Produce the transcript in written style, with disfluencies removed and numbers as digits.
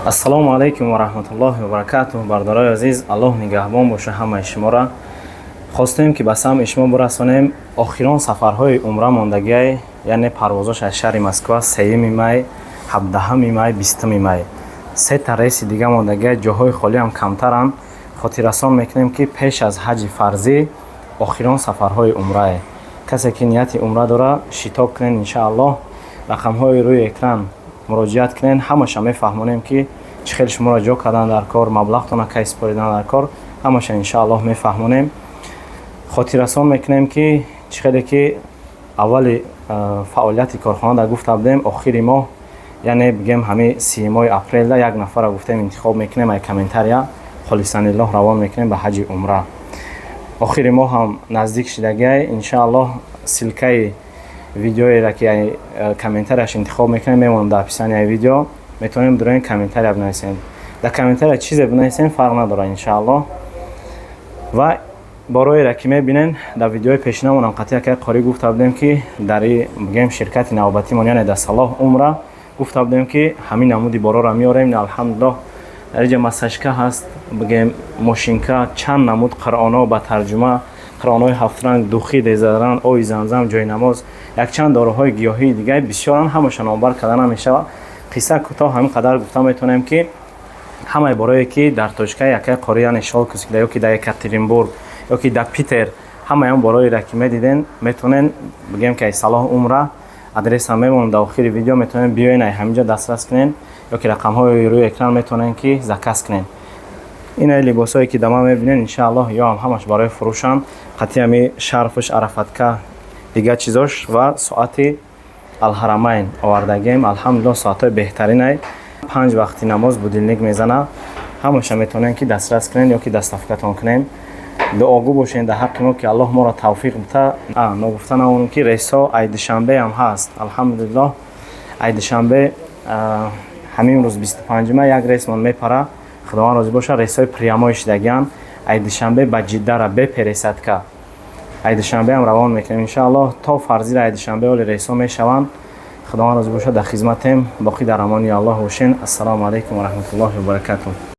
Ассалому алайкум ва раҳматуллоҳи ва баракатуҳ. Бародарои азиз, Аллоҳ нигаҳбон боша ҳамаи шуморо. Хостем, ки ба самъи шумо бирасонем: охирон сафарҳои умра мондагиай, яъне парвозош аз шаҳри Москва 3 май, 17 май, 20 май. Сета рейси дига мондагиай, ҷоҳои холиам камтаранд. Хотиррасон мекунем, ки пеш аз ҳаҷи фарзӣ охирон сафарҳои умрае. Касе ки нияти умра дора, шитоб кунен, иншааллоҳ. Рақамҳои рӯи экран муроҷиат кунен, ҳамаша мефаҳмонем, ки чӣ хел шуморо ҷо кардан дар кор, маблағтона кай супоридан дар кор, ҳамаша иншааллоҳ мефаҳмонем. Хотиррасон мекунем, ки чӣ хеле ки аввали фаъолияти корхона дар гуфта будем, охири моҳ, яъне бигем, ҳамин 30 моҳи апрелда як нафарро гуфтем, интихоб мекунем, ай комментария холисаниллоҳ равон мекунем ба ҳаҷи умра. Охири моҳ ҳам наздик шидагиай. Иншааллоҳ, ссылкаи видеоеро, ки комментарияш интихоб мекунем, мемонам дар описанияи видео. Метавонем дуроин комментария бинависем. Дар комментария чизе бинависем, фарқ надорад, иншааллоҳ. Ва бороеро ки мебинен, дар видеои пешинамонам қатъи якай қорӣ гуфта будем, ки дар бигем, ширкати навбатимон, яъне дар Салоҳ Умра, гуфта будем, ки ҳамин намуди бороро меорем. Алҳамдулиллоҳ, дар инҷа массажка ҳаст, бигем, мошинка, чанд намуд қуръоно ба тарҷума, қуръонҳои ҳафтранг, духи, дезодорант, оби замзам, ҷойнамоз, якчанд доруҳои гиёҳии дигаи бисёран, ҳамаша номбар карда намешавад. Қисса кӯтоҳ, ҳамин қадар гуфта метавонем, ки ҳамаи борое ки дар точкаи якаи қорӣ, яъне Щёлковский, ё ки дар Екатеринбург, ё ки дар Питер, ҳамаи он бороеро ки медиден, метавонен, бигем, ки ай Салоҳ Умра адресам мемонам дар охири видео, метавонен биёен, ай ҳаминҷо дастрас кунен, ё ки рақамҳои рӯи экран метавонен, ки заказ кунен. Ин либосҳое ки дар ман мебинен, иншааллоҳ, ё ҳам ҳамаш барои фурӯшанд, қатъи ҳами шарфуш, арафатка, дигар чизош ва соати Алҳарамайн овардагием. Алҳамдулиллоҳ, соатҳои беҳтаринай, панҷ вақти намоз будильник мезана. Ҳамаша метавонем, ки дастрас кунем ё ки доставкатон кунем. Дуогӯ бошем дар ҳаққи мо, ки Аллоҳ моро тавфиқ бита. Ногуфта намонем, ки рейсҳо ай Душанбеам ҳаст. Алҳамдулиллоҳ, ай Душанбе ҳамин рӯз, 25-ма, як рейсмон мепара, Худованд розӣ боша. Рейсҳои прямой шидагиан ай Душанбе ба Ҷиддара, бе пересадка. Ай Душанбеам равон мекунем, иншааллоҳ. То фарзира ай Душанбе оли рейсҳо мешаванд. Худованд розӣ боша, дар хизматем. Боқӣ дар амони Аллоҳ бошен. Ассалому алайкум ва раҳматуллоҳи ва баракатуҳ.